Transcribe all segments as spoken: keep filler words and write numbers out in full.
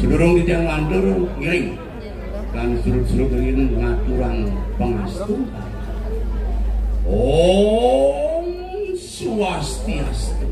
Durung titiang lantur ngiring lan surut-surut ngiring ngaturang pangastu. Om Swastiastu.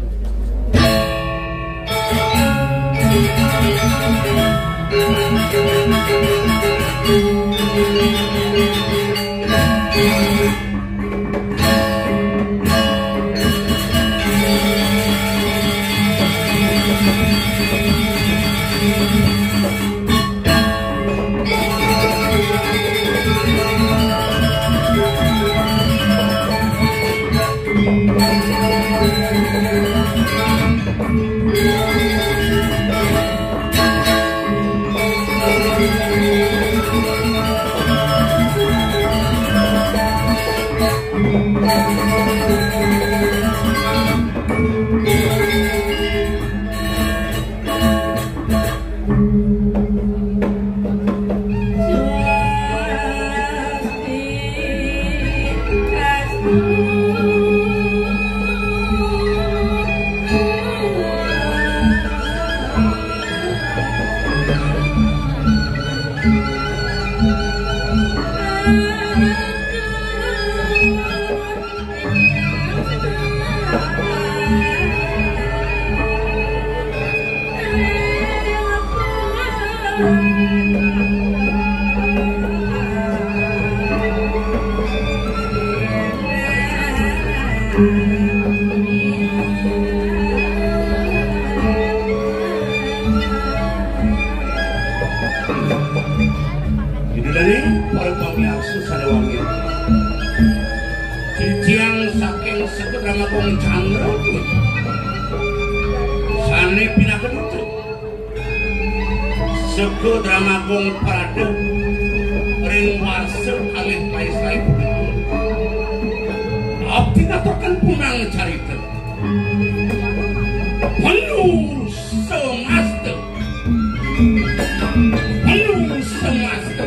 Idulane para pamiarsa sane wangi. Titiang saking Sega Drama Kong Candra sane pinaka duta. Sega Drama Kong Prada ring warsa kalih kalih sae punika. Abdi ngaturaken punang carita. Menu semasta. Menu semasta.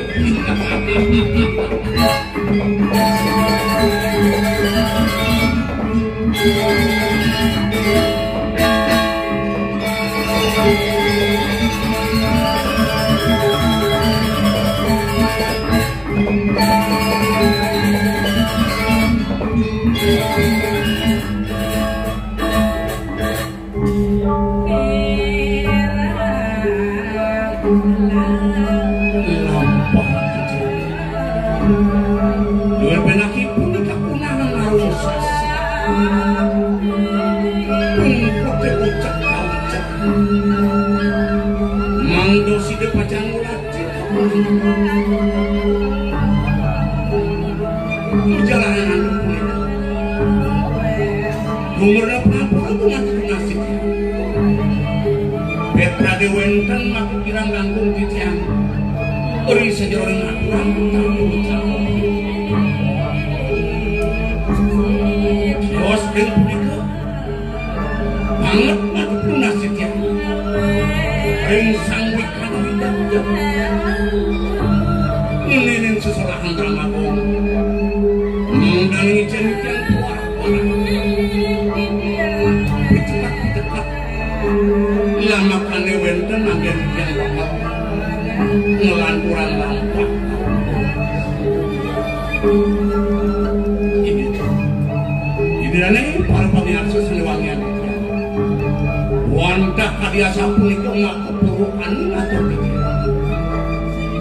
Lampah. Duwe penaki punika punangan arung sasi. Pungkute ucap kaucap. Mangda sida pacang ngulati. Perjalanan anu punika. Gumurna pun-pun bunga nasib. Petra de wenten maka kirang langkung titiang. Ri sajeroning aturan tamu ucap. Kios ring punika. Banget madu nasib ya. Ring sang wikan widang. Ngeninin sesolahan drama kong. Mangdang ijen ijen kuat. Pitekat, pitekat. Lamakane wenten anggen yang banget. Ngelanturan lampah. Ini. Indirane para pamiarsa sane wangian. Wantah kadi asapunika maka purukan ngatur titiang.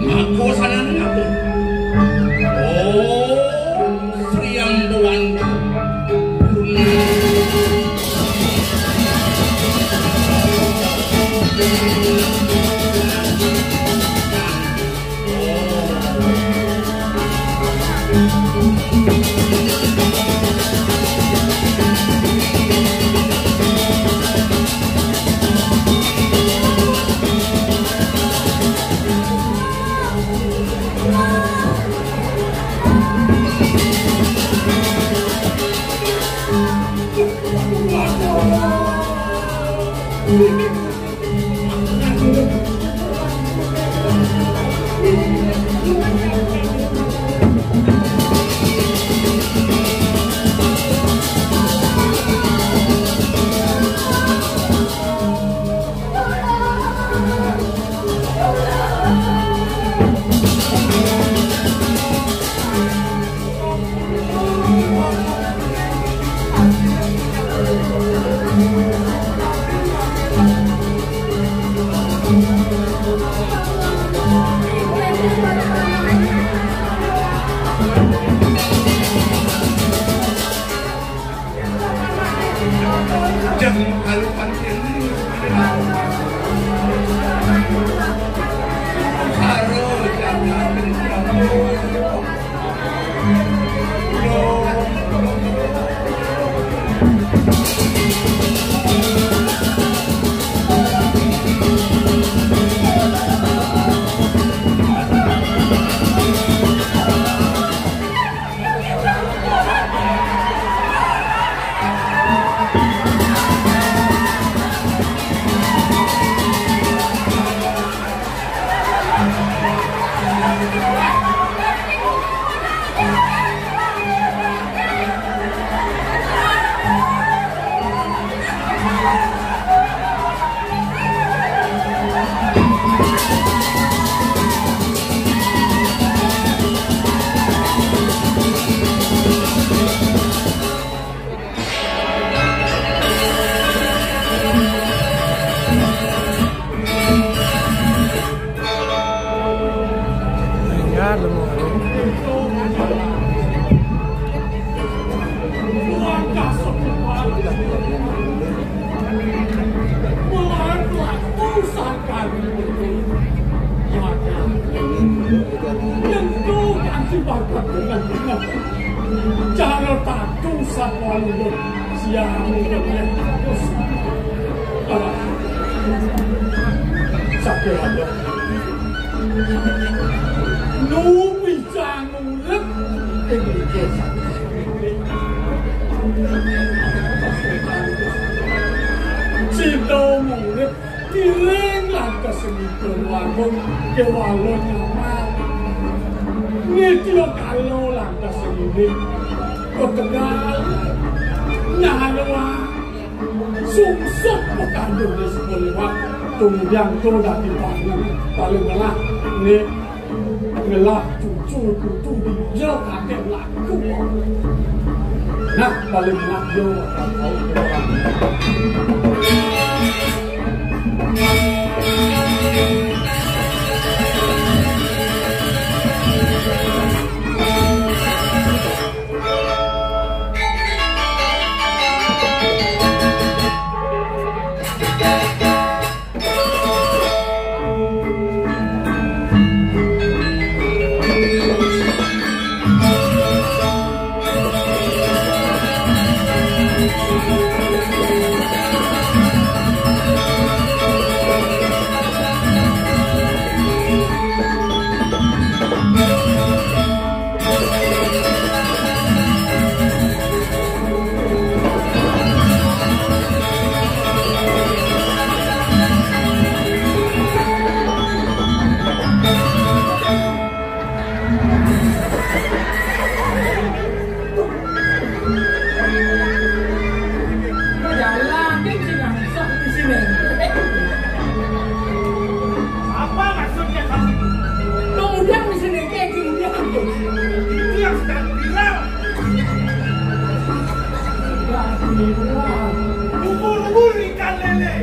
Maka sanane ngatur. Om Sri Ambawantu. Jeng kalupan ini. Karo jangan. Cara tatu sapa luhur siang terus. Alah. Sakit ada. Nuwi cangurip ing desa. Cinta ngurip Iring lantas seni Purwagung kewala nyaman. Nitya kala lantas seni Petegal nyaruang sungsut pekandung di sebuah lewat. Kemudian to dadi bangun paling ngelah. Nek ngelah cucu putu dia kakek laku. Nah, paling ngelah dia bakal tahu. Apa maksudnya kamu? Kemudian di sini kayak gini, dia itu yang sedang viral. Bubur-bubur ikan lele.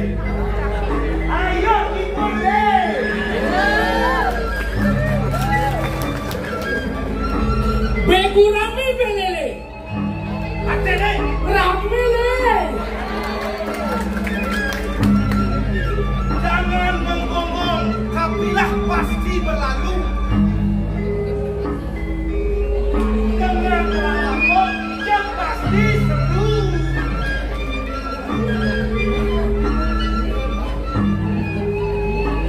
Ayo, bubur lele. Begu rame belele. Ate deh. Rame le. Jangan menggonggong, kafilah pasti berlalu. Dengan melambung, yang pasti seru.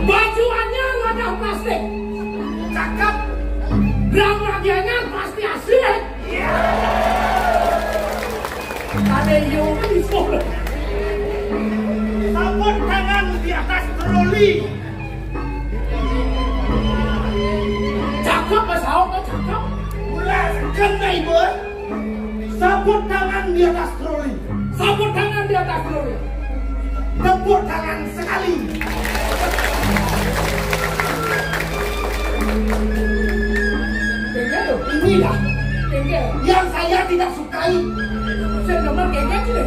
Baju anyar wadah plastik. Cakep. Drama anyar pasti asik. Iya. Ada yo iso. Sabut tangan di atas troli. Cakep, Mas Ahok, cakep. Mulai kena ibu. Sabut tangan di atas troli. Sabut tangan di atas troli. Tepuk tangan sekali. Kengke lho. Inilah kengke yang saya tidak sukai. Sing demen kengke iki lho.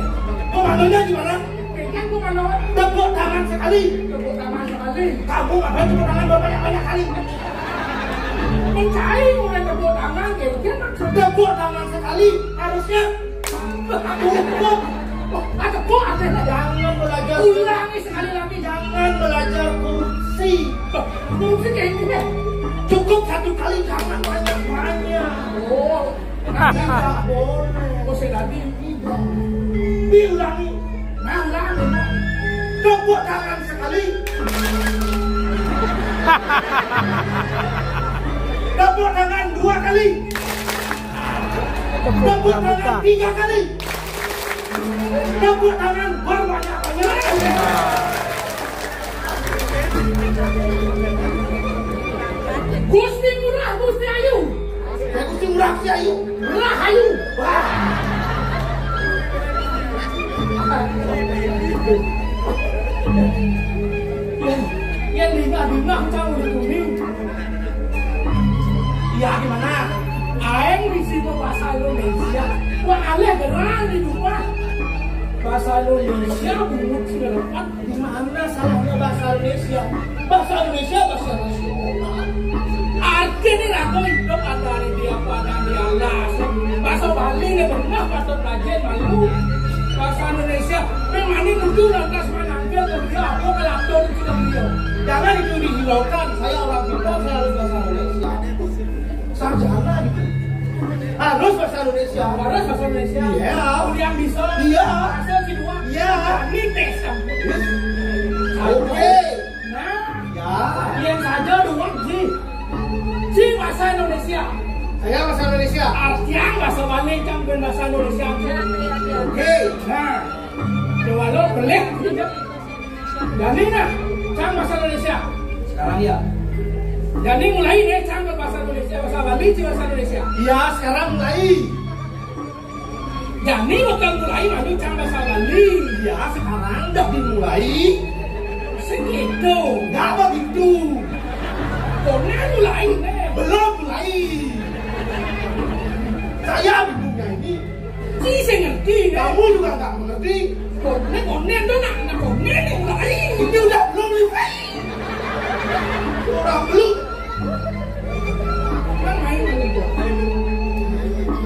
Komandonnya gimana? Kengke komando. Tepuk tangan sekali. Tepuk tangan sekali. Kamu ngapain tepuk tangan berbanyak-banyak kali? Mencai mulai tepuk tangan, kengke maksud tepuk tangan sekali. Harusnya cukup. Ada kok ada. Ulangi sekali lagi, jangan belajar korupsi. Korupsi kayak gini. Cukup satu kali, jangan banyak-banyak. Oh, tidak boleh. Oh, saya tadi tidak. Diulangi. Nah, ulangi. Tepuk tangan sekali. Tepuk tangan dua kali. Tepuk tangan tiga kali. Tepuk tangan berbanyak-banyak. Gusti Ngurah, Gusti Ayu. Ya, Gusti Ngurah, Gusti Ayu. Ngurah Ayu. Wah. Yang, yang dingah-dingah cang udah kuning. Ya, gimana? Aing bisi bahasa Indonesia. Wah, aleh gerang di rumah. Bahasa Indonesia bungut segala rupa. Di mana salahnya bahasa Indonesia? Bahasa Indonesia bahasa nasional. Artinya lagu hidup ada di apa, ada di alas. Bahasa Bali ini pernah patut rajin malu. Bahasa Indonesia, memang ini kudu lantas manangkil ke dia, apa kelakuan itu ke dia. Jangan itu dihiraukan. Saya orang pintar, saya harus bahasa Indonesia. Sarjana gitu. Harus bahasa Indonesia. Harus bahasa Indonesia. Iya. Kuliah bisa. Iya. Bahasa Cina. Iya. Ini tes kan. Oke. Nah. Ya. Yang saja doang sih. Si bahasa Indonesia. Saya bahasa Indonesia. Artinya bahasa Bali kan bukan bahasa Indonesia. Oke. Nah. Coba lo boleh. Jadi nah, cang bahasa Indonesia. Sekarang ya. Jadi mulai nih, cang bahasa Indonesia, bahasa Bali, cang bahasa Indonesia. Iya, sekarang mulai. Jadi bakal mulai malu cang bahasa Bali. Iya, sekarang udah dimulai. Segitu. Nggak begitu. Pokoknya mulai nih. Belum mulai. Saya bingungnya ini. Sih, saya ngerti, ya. Kamu juga nggak mengerti. Konek, konek, tuh, nak, nak, konek, nih, mulai. Ini udah belum, nih, Pak? Orang belum. Kan main, main, main.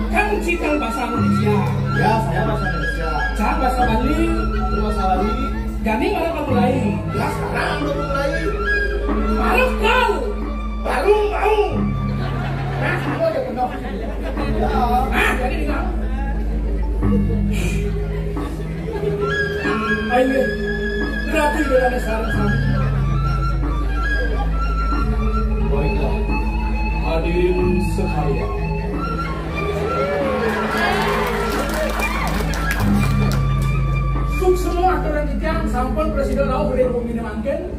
Kan cikal bahasa Indonesia. Ya, saya bahasa Indonesia. Cang bahasa Bali. Aku bahasa Bali. Jadi, mana kamu mulai? Ya, sekarang baru mulai. Baru kau. Baru mau. Nah, kamu aja penuh. Ya. Nah, jadi di kamu. Ayo, berarti udah ada syarat sama. Baiklah, hadirin sekalian. Suksma aturan titiang sampun prasida rauh ring gumine mangkin.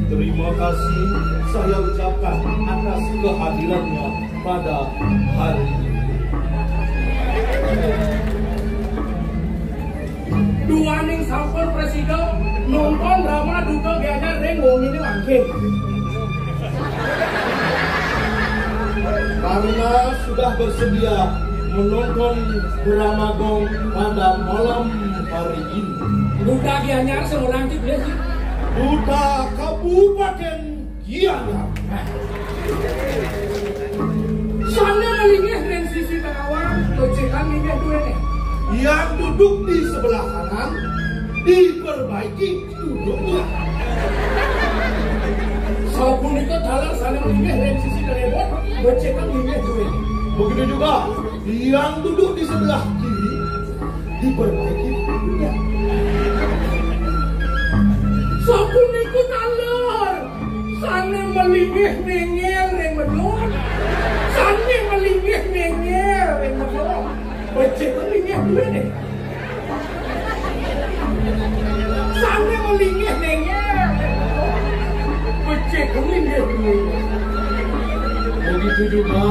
Terima kasih saya ucapkan atas kehadirannya pada hari ini. Duaning sampun prasida nonton drama Duta Gianyar ring gumine mangkin. Karena sudah bersedia menonton drama Gong pada malam hari ini. Duta Gianyar seorang cik dia sih. Duta Kabupaten Gianyar. Sane malinggih ring sisi tengawan, becikan linggih duene. Yang duduk di sebelah kanan diperbaiki duduknya. Sapunika taler sane malinggih ring sisi tengawan, becikan linggih duene. Begitu juga yang duduk di sebelah kiri diperbaiki duduknya. Sapunika taler sane malinggih nengel ring medun. Sane malinggih nengel ring medun. Becik linggih duene. Sane malinggih nengel. Becik linggih duene. Begitu juga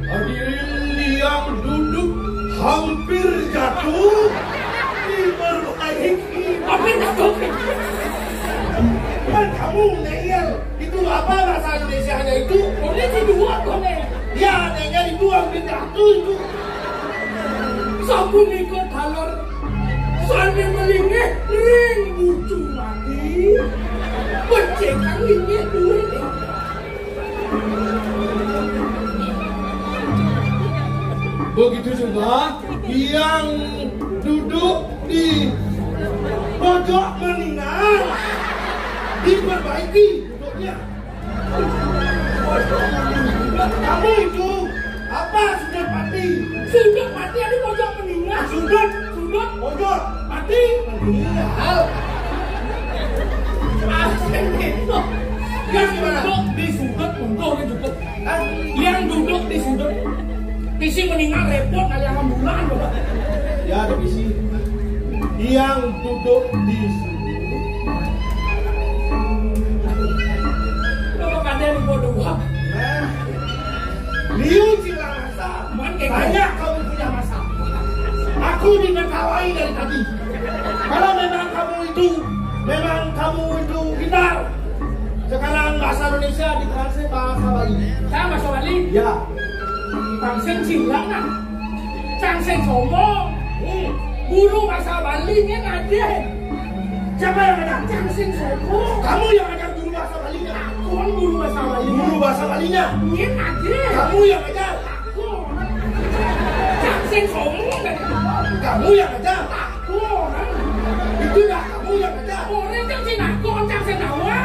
hadirin yang duduk hampir jatuh diperbaiki. Hampir jatuh. Kan kamu nengel. Itu apa bahasa Indonesianya itu? Boleh sih dua, boleh. Ya, nengel itu hampir jatuh itu. Sapunika taler sane malinggih ring bucu mati. Becikan linggih duene. Begitu juga yang duduk di Duduk meninggal. Diperbaiki duduknya. Kamu itu apa, sudut mati? Sudut mati ada pojok meninggal. Sudut, sudut, pojok, mati, meninggal. Asik itu. Yang duduk di sudut untung cukup. Hah? Yang duduk di sudut. Bisi meninggal repot kali ambulan, Bapak. Ya, ada bisi. Yang duduk di sudut. Bapak kadang ibu dua. Nah. Liu Cilamasa. Man, kayak banyak kamu punya masalah. Aku diketawai dari tadi. Kalau memang kamu itu, memang kamu itu pintar, sekarang bahasa Indonesia ditranslate bahasa Bali. Saya bahasa Bali. Ya. Bang sing sila nah. Cang sing sombong. Hmm. Guru bahasa Bali ni ada. Siapa yang ajar? Cang sing sombong. Kamu yang ajar guru bahasa Balinya. Aku guru bahasa Bali. Guru bahasa Balinya. Ni ada. Kamu yang ajar. Aku. Cang sing sombong. Kamu yang ajar. Aku. Itu dah kamu yang ajar. Orang cang sing aku, cang sing awal.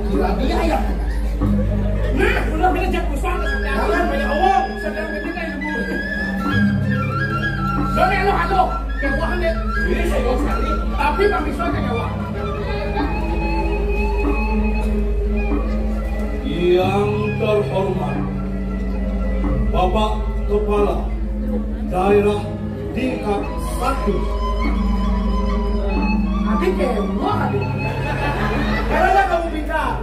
Kira dia yang. Nah, udah kita jatuh suara. Jangan banyak omong. Sedang kita ilmu. Done lo halo, kewah nih. Ini saya sekali. Tapi Pak Miswa kewah. Yang terhormat Bapak Kepala Daerah tingkat satu. Nanti kewah, aduh. Karena kamu pintar.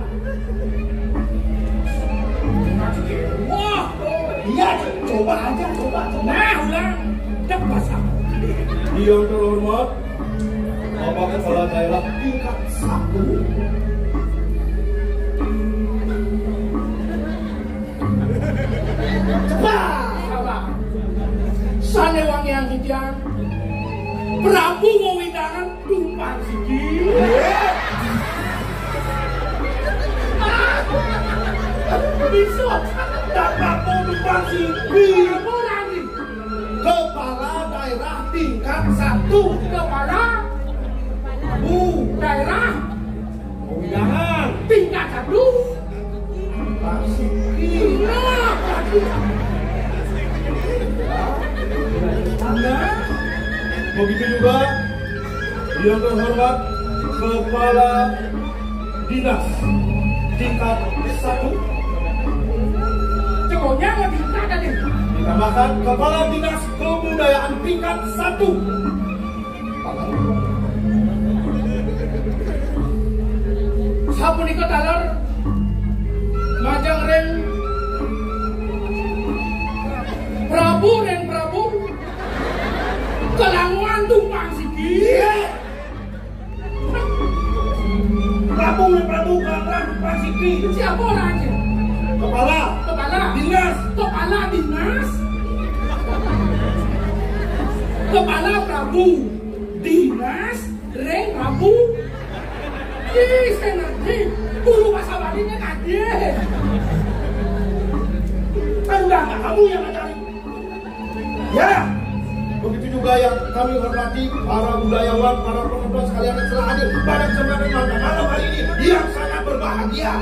Wah, iya, coba aja, coba, coba. Nah, ulang. Cepat sama. Yang terhormat Bapak Kepala Daerah tingkat satu. Cepat. Sané wangian titiang. Prabu Wewidangan tumpang siki. Bisa. Dak Prabu tumpang siki. Apa lagi? Kepala daerah tingkat satu. Kepala Bu. Daerah. Undangan. Tingkat satu. Pak Siki. Nah, begitu juga yang terhormat Kepala Dinas tingkat satu. Cowoknya lebih tingkat tadi. Ditambahkan Kepala Dinas Kebudayaan tingkat satu. Sapunika taler majeng ring Prabu ring Prabu kelanguan tumpang siki. Prabu ring Prabu kelanguan tumpang siki. Siapa orangnya? Kepala. Kepala. Dinas. Kepala dinas. Kepala Prabu. Dinas ring Prabu. Ih, seneng nih. Guru bahasa Balinya kaget. Kan udah nggak kamu yang ngajarin. Ya, begitu juga yang kami hormati para budayawan, para penonton sekalian yang telah hadir pada kesempatan malam, malam hari ini yang sangat berbahagia.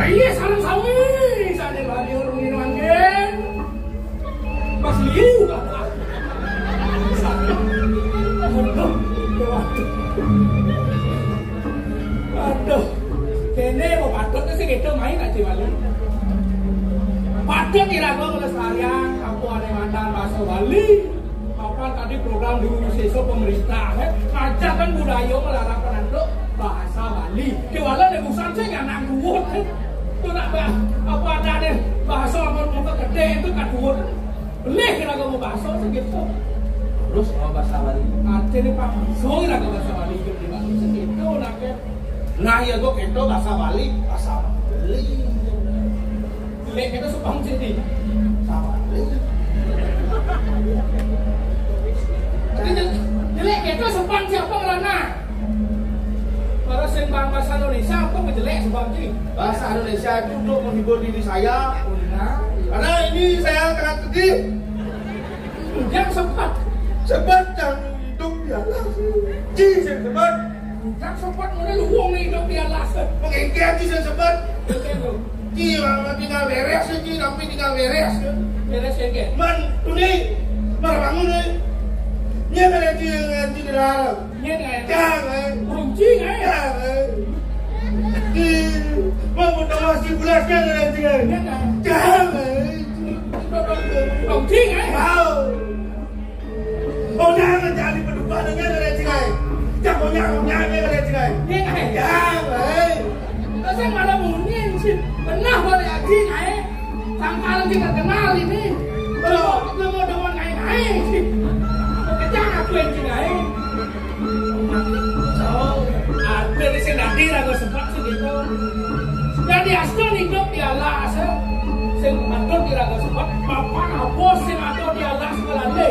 Iya, sareng sami, sané bahagia urung minuman, nggih. Mas Liu. Aduh. Aduh. Kene mau patut sih kita main aja malu. Patut iraga melestarian apa ada mantan bahasa Bali. Apa tadi program dulu sisa pemerintah, eh? Ngajarkan budaya melarakan untuk bahasa Bali. Kewala ada busan sih yang nang duwut, eh? Itu nak bah-, apa ada deh bahasa apa muka gede itu kan duwut. Belih kira kamu bahasa sih gitu. Terus mau bahasa Bali. Artinya Pak Musuh kira kamu bahasa Bali itu di Bali sih gitu nak ya. Nah, ya gua gitu bahasa Bali, bahasa Bali. Jelek kita sepang sini. Sama. Ini jelek kita sepang siapa ngerana? Kalau sing bang bahasa Indonesia apa jelek sepang sih? Bahasa Indonesia itu untuk menghibur diri saya. Karena ini saya sangat sedih. Yang sempat. Sebet yang hidup di alas. Ci sing sebet. Yang sebet ngene lho, wong hidup di alas. Mengengke ci sing sebet. Mengengke lho. Ci mati nggak beres, ci tapi nggak beres. Beres ya, Ki? Man, tuni, mar bangun nih. Nyet ada ci nganti di dalam. Nyet nggak ya? Jangan. Urung ci nggak ya? Jangan. Ci, mau foto masih bulasnya ada ci nggak? Nyet nggak ya? Jangan. Urung ci nggak ya? Mau. Oh, jangan jadi pedukuhan, jangan ada ci nggak ya? Jangan, jangan, jangan ada ci nggak ya? Nyet nggak ya? Jangan. Masa malah muni sih? Pernah boleh aji nggak ya? Sangkalan kita kenal ini. Kalau kita mau dengan naik-naik sih. Mau kejar aku yang sini naik. So, ada di sing dadi raga sebab sih gitu. Jadi astun hidup di alas, eh. Sing patut di raga sebab, bapak apa sing ada di alas melande.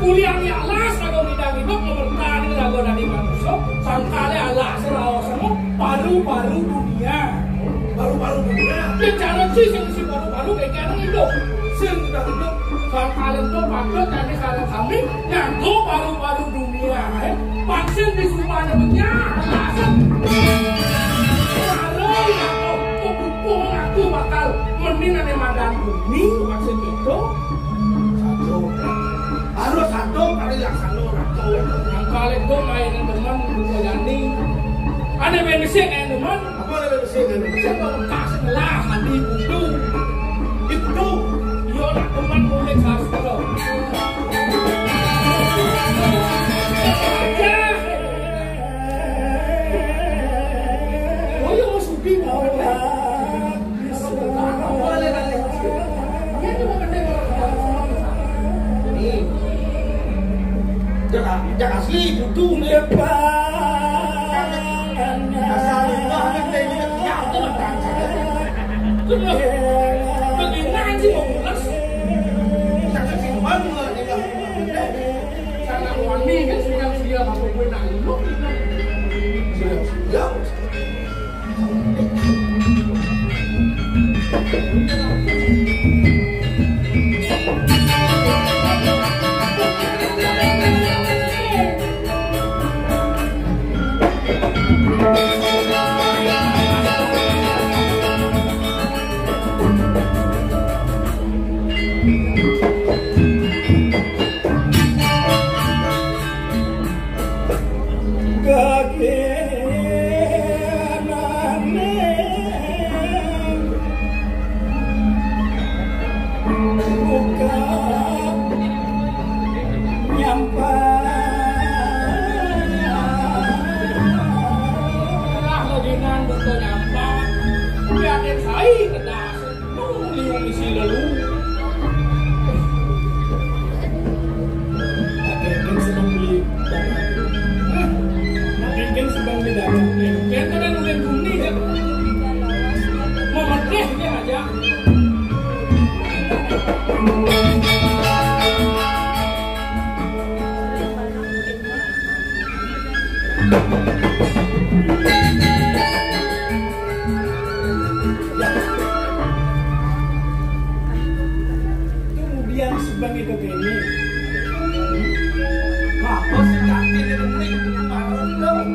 Kuliah di alas, raga bidang hidup, memertani raga dari manusia, sangkale alas, raos semua, paru-paru dunia. Paru-paru dunia. Bicara sih sing isi paru-paru kayak kena hidup. Sing kita hidup. Kalau kalian tuh patut tadi kalian kami ngaku paru-paru dunia, eh. Vaksin di semuanya punya alasan. Kalau ya kok kok dukung aku bakal mending ada madan bumi vaksin itu. Satu. Harus satu kali laksana orang tua. Yang kalian tuh main teman bukan jani. Ada main mesin yang teman. Apa lagi sih kan? Siapa bekas sebelah hati budu? Itu. Yo nak teman mulai sastra. Oh, yo supi mau. Ini. Jangan, jangan asli budu nih. Asal rumah kan teh ini kan nyawa tuh, kan? Terus, bagaimana sih mau pulas? Jangan sih, Bang, nggak ada yang mau pulas. Sana wani kan sudah, sudah apa gue nak lu? Sudah, sudah. Nyampah. Lah, lo dinan butuh nyampah. Tapi ada yang sai, kata. Liwang isi lalu. Nak kengkeng sedang beli dagang. Hah? Nak kengkeng sedang beli dagang. Kengkeng kan udah bumi ya. Mau medeh dia aja. Kemudian sebagai kebene. Apa sih kaki ini mending bareng dong?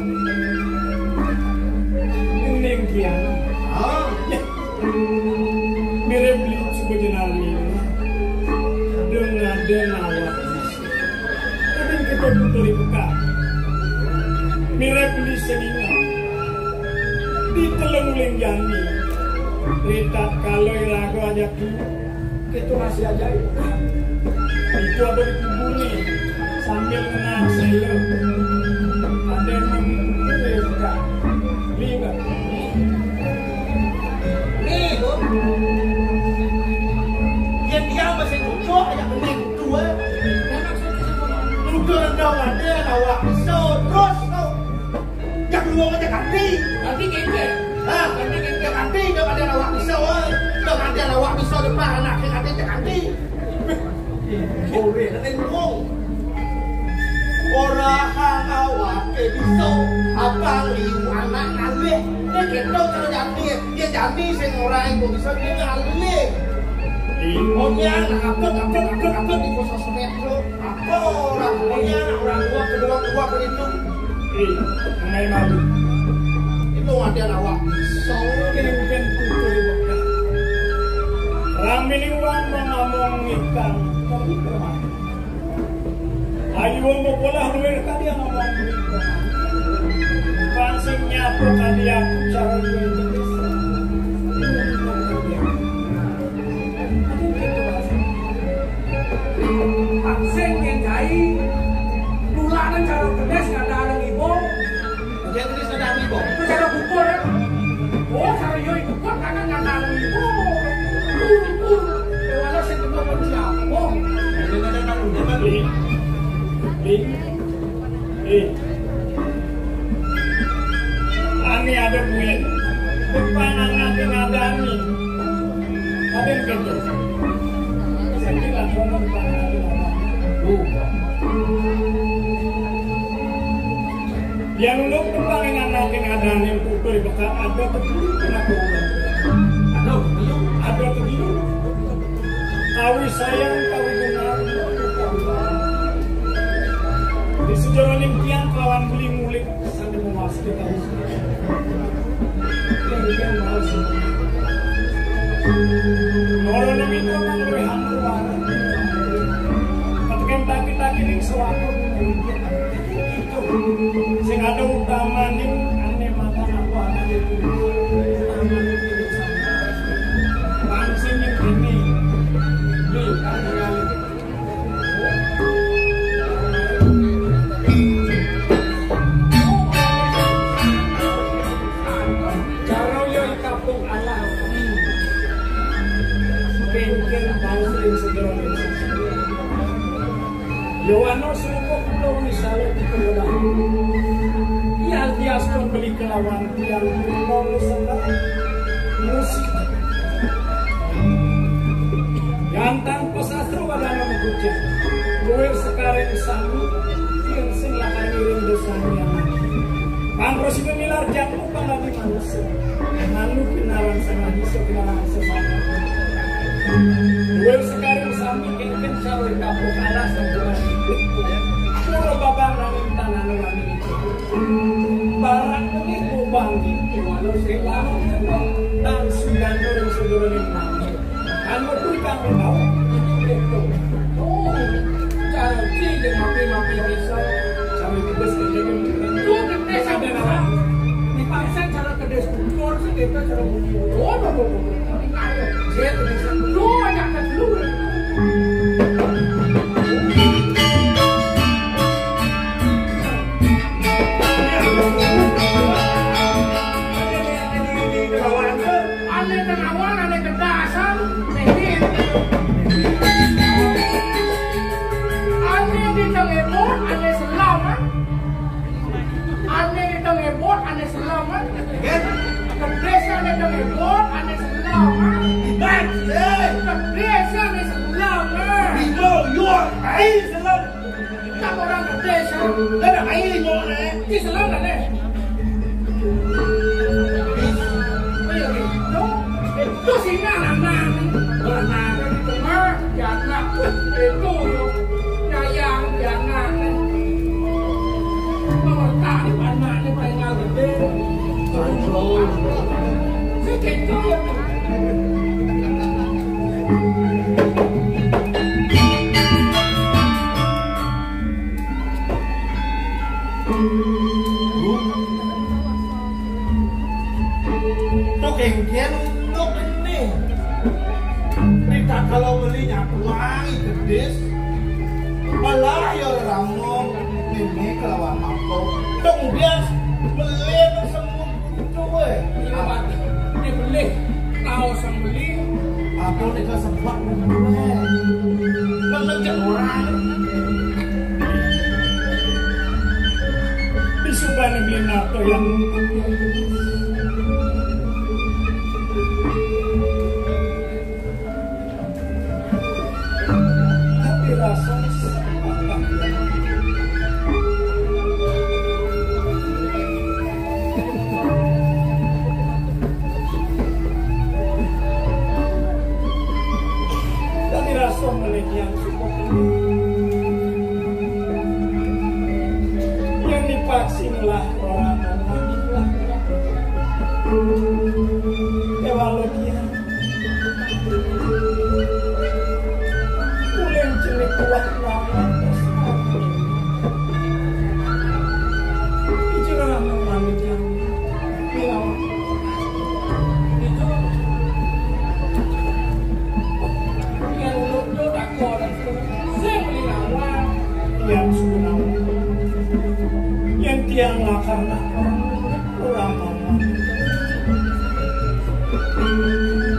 Mending kian. Ah, ya. Mirip beli sebagai nari. Dengan dia nawar. Kadang kita butuh di peka. Mirip beli selingan. Di telung linggani. Ritat kalau iraga aja tuh. Kita masih aja itu. Itu apa di kubur nih? Sambil ngenang selo. Ada yang mau dikubur ya sudah. Beli nggak? Nih, Bu. Yang dia masih cucuk aja bening. Dua. Udah rendang ada awak pisau terus tau. Yang dua aja ganti. Ganti kente. Hah? Ganti kente. Ganti dia ada awak pisau, oi. Dia ada awak pisau depan anak yang ada dia ganti. Boleh, nanti ngomong. Ora hang awake bisa abang liu anak ngalih. Nek ketok cara jati, ya jati sing ora engko bisa dia ngalih. Onya, abet, abet, abet, abet di kota semet, bro. Apa ora Mengenai malu. Itu ada awak. Sawang kene mungkin tutur ibu. Ramini wong ngomong ikan. Ayu wong popolah luwih kadi ngomong. Pancing nyapa kadi aku cara luwih tegas. Sing ngejai, tulanan cara gedés ngadalem ibu. Oke, gedés ngadalem ibu. Itu cara bubur, ya. Oh, cara yo ibu kan karena ngadalem ibu. Bubur. Dewasa sing ketemu siapa? Oh. Ini ada tahu, dia kan. Ini. Eh. Ane ada buin, depan anak ngadani. Ada yang betul. Saya kira kono depan anak ngadani. Tuh. Yang nulung depan anak ngadani putu di bekal ada betul kena putu. Ada betul. Ada betul. Kawi sayang, kawi dengar. Di sejeroning tiang kawan beli mulik sambil memasuki kawi. Yang ikan mau sih. Orang itu kan lebih hampir. Tapi kan taki-taki ini suatu. Sing ada utamaning ane makan apa ane itu. Pancing ini. Nih, kan. Cara yo kampung alam. Kengken bau sering segera. Yohanes rukuk dong misalnya di kemudahan. Iya, dia pun beli kelawan tiang rukuk misalnya. Musik. Yang tanpa sastra pada mengucap. Luwih sekaring sami, yang sing lakar ngiring dosa yang. Pangro sing nilar jatuh pada di manusia. Lalu kenalan sama bisa kenalan sesama. Luwih sekaring sami kengken sawe kapok alas dan kelas. Pura babang nanging tanah nurani itu. Barang ini kubang di walau sewa. Dan sudah nurun sedurunin mami. Anu kuwi kang mau. Oh, cara cilik mapi-mapi bisa. Cara tugas kerja kan. Lu gede sampai apa? Dipaksa cara kerja struktur sih kita cara muni. Oh, no, no, no. Dia tuh bisa. Lu aja kan lu. Ane kenawan, ane kedasan, ane di tengah bot, ane selamat. Ane di tengah bot, ane selamat. Kedesa ane tengah bot, ane selamat. Kedesa ane selamat. Kamu orang desa. Lah, nak main limo nih. Di selong kan, eh? Ayo, itu, itu sini anak-anak. Anak-anak itu mah, ya anak. Itu, ya, ya, ya, ya anak. Nomor tahu anaknya paling gede. Aduh. Saya gitu ya. Tuh kengken, tuh geni. Rita kalau beli nyatuang gedis. Malah ya ramong, ini kelawan apa. Tuh dia beli semut. Coba. Iya, Pak. Ini beli. Tahu sang beli. Aku nih kesempet gue. Kan ngecek orang. Disuka nih beli nato yang Sinilah orang. Déwa Lokia. Kuling cenik kuat lawan. Iki ora pamit ya. Mila. Itu. Yang untuk takon. Sing melawan. Yang sudah. Yang tiang lakar-lakar. Ora pamit.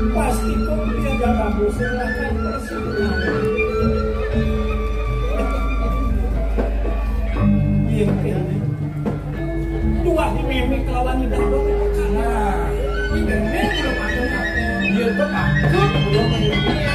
Pasti kok dia gak bagus. Silakan. Iya, iya. Dua di Mémé kelawan di Dado. Nah, di Mémé udah pakai apa? Iya, itu patut. Udah Mémé.